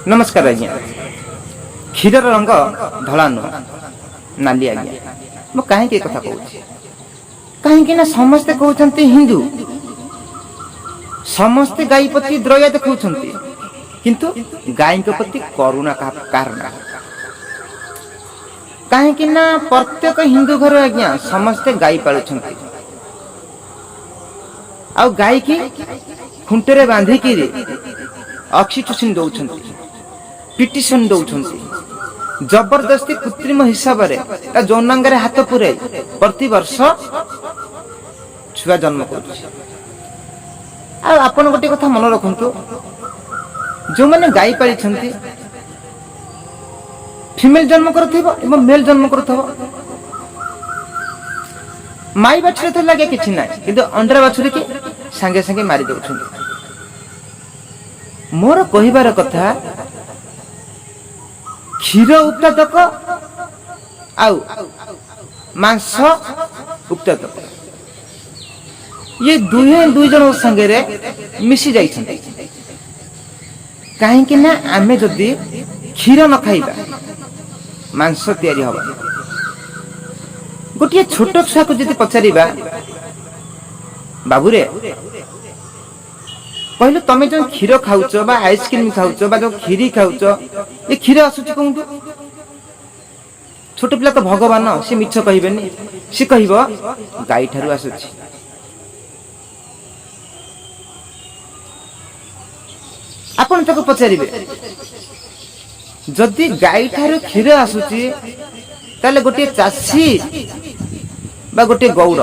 ନମସ୍କାର ଆଜ୍ଞା। କ୍ଷୀରର ରଙ୍ଗ ଧଳା ନୁହଁ, ନାଲି ଆଜ୍ଞା। ମୁଁ କାହିଁକି ଏ କଥା କହୁଛି? କାହିଁକି ନା ସମସ୍ତେ କହୁଛନ୍ତି ହିନ୍ଦୁ, ସମସ୍ତେ ଗାଈ ପ୍ରତି ଦୟା ଦେଖାଉଛନ୍ତି, କିନ୍ତୁ ଗାଈଙ୍କ ପ୍ରତି କରୁଣା କାହାର ନାହିଁ। କାହିଁକି ନା ପ୍ରତ୍ୟେକ ହିନ୍ଦୁ ଘରେ ଆଜ୍ଞା ସମସ୍ତେ ଗାଈ ପାଳୁଛନ୍ତି, ଆଉ ଗାଈକି ଖୁଣ୍ଟରେ ବାନ୍ଧିକିରି ଅକ୍ସିଟୋସିନ ଦଉଛନ୍ତି, ପିଟିସନ ଦଉଛନ୍ତି, ଜବରଦସ୍ତି କୃତ୍ରିମ ହିସାବରେ ତା ଯୌନାଙ୍ଗରେ ହାତ ପୁରାଇ ପ୍ରତିବର୍ଷ ଛୁଆ ଜନ୍ମ କରୁଛି। ଆଉ ଆପଣ ଗୋଟେ କଥା ମନେ ରଖନ୍ତୁ, ଯେଉଁମାନେ ଗାଈ ପାଳିଛନ୍ତି, ଫିମେଲ ଜନ୍ମ କରୁଥିବ ଏବଂ ମେଲ ଜନ୍ମ କରୁଥିବ। ମାଇ ବାଛୁରୀ ତ ଲାଗେ କିଛି ନାହିଁ, କିନ୍ତୁ ଅଣ୍ଡିରା ବାଛୁରୀ କି ସାଙ୍ଗେ ସାଙ୍ଗେ ମାରି ଦଉଛନ୍ତି। ମୋର କହିବାର କଥା, କ୍ଷୀର ଉତ୍ପାଦକ ଆଉ ମାଂସ ଉତ୍ପାଦକ, ଇଏ ଦୁହେଁ ଦୁଇ ଜଣଙ୍କ ସାଙ୍ଗରେ ମିଶି ଯାଇଛନ୍ତି। କାହିଁକି ନା ଆମେ ଯଦି କ୍ଷୀର ନ ଖାଇବା, ମାଂସ ତିଆରି ହବ। ଗୋଟିଏ ଛୋଟ ଛୁଆକୁ ଯଦି ପଚାରିବା, ବାବୁରେ କହିଲୁ, ତମେ ଯୋଉ କ୍ଷୀର ଖାଉଛ ବା ଆଇସ୍କ୍ରିମ ଖାଉଛ ବା ଯୋଉ କ୍ଷୀରି ଖାଉଛ, ଏ କ୍ଷୀର ଆସୁଛି କୋଉଠୁ? ଛୋଟ ପିଲା ତ ଭଗବାନ, ସେ ମିଛ କହିବେନି। ସେ କହିବ ଗାଈ ଠାରୁ ଆସୁଛି। ଆପଣ ତାକୁ ପଚାରିବେ, ଯଦି ଗାଈ ଠାରୁ କ୍ଷୀର ଆସୁଛି, ତାହେଲେ ଗୋଟିଏ ଚାଷୀ ବା ଗୋଟିଏ ଗଉଡ଼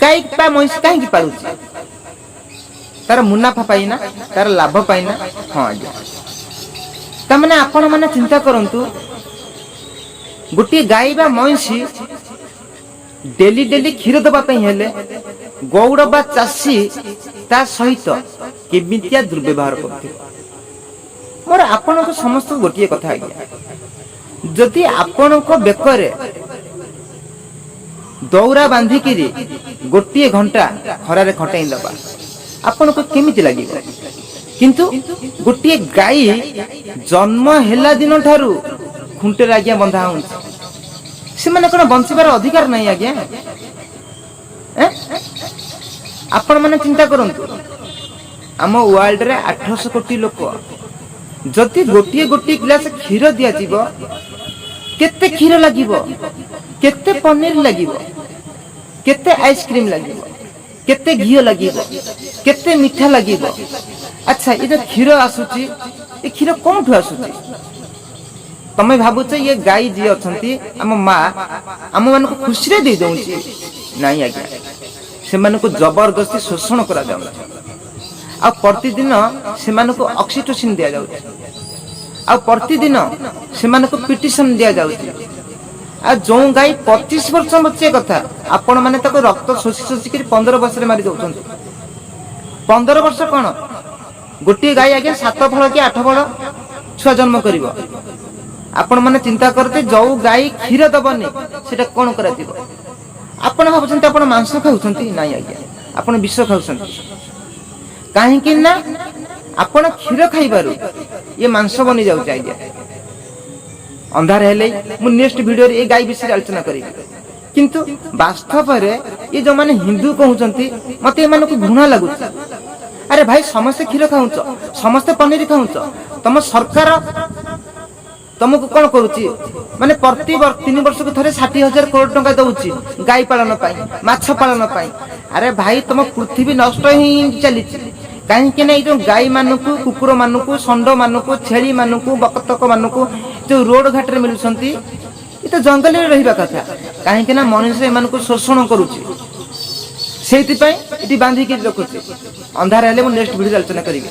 ଗାଈ ବା ମଇଁଷି କାହିଁକି ପାଳୁଛି? ତାର ମୁନାଫା ପାଇଁ ନା, ତାର ଲାଭ ପାଇଁ ନା? ହଁ ଆଜ୍ଞା। ତାମାନେ ଆପଣ ମାନେ ଚିନ୍ତା କରନ୍ତୁ, ଗୋଟିଏ ଗାଈ ବା ମଇଁଷି ଡେଲି ଡେଲି କ୍ଷୀର ଦେବା ପାଇଁ ହେଲେ ଗଉଡ଼ ବା ଚାଷୀ ତା ସହିତ କେମିତିଆ ଦୁର୍ବ୍ୟବହାର କରୁଥିବ। ମୋର ଆପଣଙ୍କ ସମସ୍ତଙ୍କୁ ଗୋଟିଏ କଥା ଆଜ୍ଞା, ଯଦି ଆପଣଙ୍କ ବେକରେ ଦୌରା ବାନ୍ଧିକିରି ଗୋଟିଏ ଘଣ୍ଟା ଖରାରେ ଖଟାଇ ଦେବା, ଆପଣଙ୍କୁ କେମିତି ଲାଗିବ? କିନ୍ତୁ ଗୋଟିଏ ଗାଈ ଜନ୍ମ ହେଲା ଦିନ ଠାରୁ ଖୁଣ୍ଟରେ ଆଜ୍ଞା ବନ୍ଧା ହଉଛି, ସେମାନେ କଣ ବଞ୍ଚିବାର ଅଧିକାର ନାହିଁ ଆଜ୍ଞା? ଆପଣ ମାନେ ଚିନ୍ତା କରନ୍ତୁ, ଆମ ୱାର୍ଲଡରେ 800 କୋଟି ଲୋକ, ଯଦି ଗୋଟିଏ ଗୋଟିଏ ଗ୍ଲାସ କ୍ଷୀର ଦିଆଯିବ, କେତେ କ୍ଷୀର ଲାଗିବ, କେତେ ପନିର ଲାଗିବ, କେତେ ଆଇସ୍କ୍ରିମ ଲାଗିବ, କେତେ ଘିଅ ଲାଗିବ, କେତେ ମିଠା ଲାଗିବ? ଆଚ୍ଛା, ଏ ଯୋଉ କ୍ଷୀର ଆସୁଛି, ଏ କ୍ଷୀର କୋଉଠୁ ଆସୁଛି? ତମେ ଭାବୁଛ ଇଏ ଗାଈ ଯିଏ ଅଛନ୍ତି, ଆମ ମା ଆମ ମାନଙ୍କୁ ଖୁସିରେ ଦେଇ ଦଉଛି। ନାଇଁ ଆଜ୍ଞା, ସେମାନଙ୍କୁ ଜବରଦସ୍ତି ଶୋଷଣ କରାଯାଉଛି, ଆଉ ପ୍ରତିଦିନ ସେମାନଙ୍କୁ ଅକ୍ସିଟୋସିନ ଦିଆଯାଉଛି, ଆଉ ପ୍ରତିଦିନ ସେମାନଙ୍କୁ ପିଟିସନ ଦିଆଯାଉଛି। ଆଉ ଯୋଉ ଗାଈ 25 ବର୍ଷ ବଞ୍ଚିବା କଥା, ଆପଣ ମାନେ ତାକୁ ରକ୍ତ ଶୋଷି ଶୋଷିକିରି 15 ବର୍ଷରେ ମାରି ଦଉଛନ୍ତି। 15 ବର୍ଷ କଣ, ଗୋଟିଏ ଗାଈ ଆଜ୍ଞା 7 ଫଳ କି 8 ଫଳ ଛୁଆ ଜନ୍ମ କରିବ। ଆପଣ ମାନେ ଚିନ୍ତା କରନ୍ତି, ଯୋଉ ଗାଈ କ୍ଷୀର ଦବନି, ସେଟା କଣ କରାଯିବ? ଆପଣ ଭାବୁଛନ୍ତି ଆପଣ ମାଂସ ଖାଉଛନ୍ତି। ନାଇଁ ଆଜ୍ଞା, ଆପଣ ବିଷ ଖାଉଛନ୍ତି। କାହିଁକି ନା ଆପଣ କ୍ଷୀର ଖାଇବାରୁ ଇଏ ମାଂସ ବନି ଯାଉଛି ଆଜ୍ଞା। ଅନ୍ଧାର ହେଲେ ମୁଁ ନେକ୍ସଟ ଭିଡିଓରେ ଏ ଗାଈ ବିଷୟରେ ଆଲୋଚନା କରିବି। କିନ୍ତୁ ବାସ୍ତବରେ ଏ ଯୋଉମାନେ ହିନ୍ଦୁ କହୁଛନ୍ତି, ମତେ ଏମାନଙ୍କୁ ଘୃଣା ଲାଗୁଛି। ଆରେ ଭାଇ, ସମସ୍ତେ କ୍ଷୀର ଖାଉଛ, ସମସ୍ତେ ପନିର ଖାଉଛ, ତମ ସରକାର ତମକୁ କଣ କରୁଛି? ମାନେ ପ୍ରତି 3 ବର୍ଷକୁ ଥରେ 60,000 କୋଟି ଟଙ୍କା ଦଉଛି ଗାଈ ପାଳନ ପାଇଁ, ମାଛ ପାଳନ ପାଇଁ। ଆରେ ଭାଇ, ତମ ପୃଥିବୀ ନଷ୍ଟ ହିଁ ଚାଲିଛି। କାହିଁକି ନା ଏଇ ଯୋଉ ଗାଈ ମାନଙ୍କୁ, କୁକୁର ମାନଙ୍କୁ, ଷଣ୍ଢ ମାନଙ୍କୁ, ଛେଳି ମାନଙ୍କୁ, ବକତକ ମାନଙ୍କୁ ଯୋଉ ରୋଡ ଘାଟରେ ମିଳୁଛନ୍ତି, ଏ ତ ଜଙ୍ଗଲରେ ରହିବା କଥା। କାହିଁକି ନା ମଣିଷ ଏମାନଙ୍କୁ ଶୋଷଣ କରୁଛି, ସେଇଥିପାଇଁ ଏଠି ବାନ୍ଧିକି ରଖୁଛି। ଅନ୍ଧାର ହେଲେ ମୁଁ ନେକ୍ସଟ ଭିଡ଼ିଓ ଆଲୋଚନା କରିବି।